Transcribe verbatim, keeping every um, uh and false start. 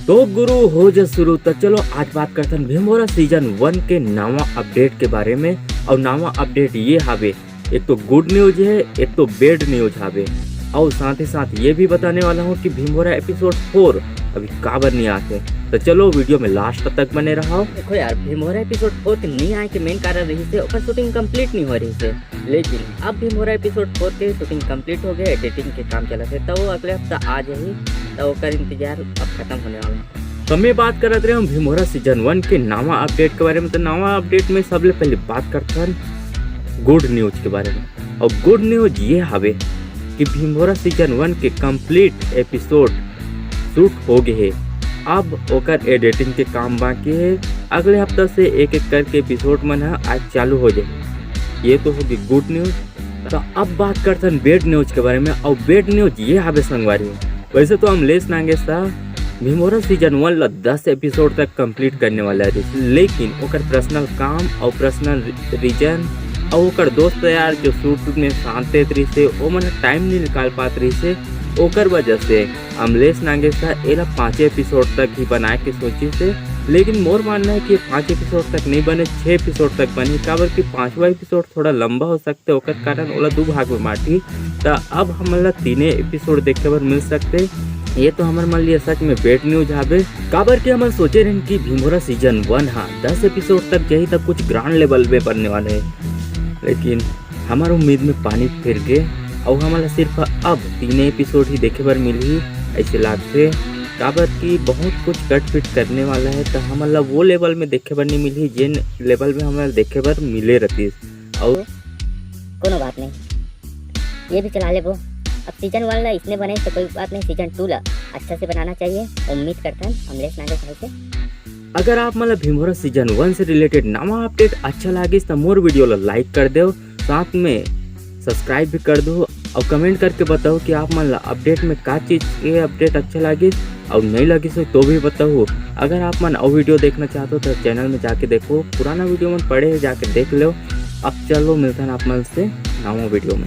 तो गुरु हो जा शुरू। तो चलो आज बात करथन भीमभोरा सीजन वन के नवा अपडेट के बारे में। और नवा अपडेट ये हावे, एक तो गुड न्यूज है, एक तो बैड न्यूज हावे। और साथ ही साथ ये भी बताने वाला हूँ कि भीमभोरा एपिसोड फोर अभी काबर नहीं आते। तो चलो वीडियो में लास्ट तक बने रहो। देखो यार, भीमभोरा एपिसोड फोर के नहीं आए के मेन कारण रही से ओकर शूटिंग कंप्लीट नहीं हो रही से, लेकिन अब भीमभोरा एपिसोड फोर के शूटिंग कंप्लीट हो गए, एडिटिंग के काम चलत है, तो वो अगले हफ्ता आ जाही, तो ओकर इंतजार अब खत्म होने वाला है। तो मैं बात करत रहे हूँ भीमभोरा सीजन वन के नवा अपडेट के बारे में। तो नवा अपडेट में सबले पहले बात करथन गुड न्यूज के बारे में। और गुड न्यूज ये हावे कि भीमभोरा सीजन वन के कंप्लीट एपिसोड शूट हो गए है। अब ओकर एडिटिंग के काम बाकी है। अगले हफ्ता से एक एक करके एपिसोड मन ह आज चालू हो जाए। ये तो होगी गुड न्यूज। तो अब बात करथन बैड न्यूज के बारे में। और बैड न्यूज ये हावे संगवारी, वैसे तो अमलेश नागेश ह भीमभोरा सीजन वन ला दस एपिसोड तक कंप्लीट करने वाला रहिस, लेकिन ओकर पर्सनल काम और पर्सनल रीजन और ओकर दोस्त यार जो शूट में शांत रहिस हे, ओमन टाइम नहीं निकाल पात रहिस हे, ओकर वजह से अमलेश नागेश ह एला पाँचे एपिसोड तक ही बनाए के सोचिस हे। लेकिन मोर मानना है कि पाँच एपिसोड तक नहीं बने, छः एपिसोड तक बनही, काबर कि पाँचवा एपिसोड थोड़ा लंबा हो सकते, ओकर कारण ओला दू भाग में बांटही। त अब हमन ला तीने एपिसोड देखे बर मिल सकते। ये तो हमर मन लिए सच में बैड न्यूज हावे, काबर कि हमन सोचे रहन कि भीमभोरा सीजन वन हा दस एपिसोड तक जाही त कुछ ग्रांड लेवल में बनने वाले है, लेकिन हमर उम्मीद में पानी फिर गे। और हमन ला सिर्फ अब तीने एपिसोड ही देखे बर मिलही ऐसे लागथे, काबर कि बहुत कुछ कट फिट करने वाला है, त हमन ला वो लेवल में देखे बर नहीं मिलही जेन लेवल में हमन ला देखे बर मिले रहिस। और कोनो बात नहीं, ये भी चला लेबो। अब सीजन वन ला इसने बनाई तो कोई बात नहीं, सीजन टू ला अच्छा से बनाना चाहिए। उम्मीद करथन अमलेश नागेश भाई से। अगर आप मन ला भीमभोरा सीजन वन से रिलेटेड नवा अपडेट अच्छा लागिस त मोर वीडियो ला लाइक कर देव, साथ में सब्सक्राइब भी कर दो और कमेंट करके बताओ कि आप मन ला अपडेट में का चीज के अपडेट अच्छा लागिस और नहीं लागिस हो तो भी बताओ। अगर आप मन और वीडियो देखना चाहते हो तो चैनल में जाके देखो, पुराना वीडियो मन पड़े है, जाके देख लो। अब चलो मिलथन आप मन से नवा वीडियो में।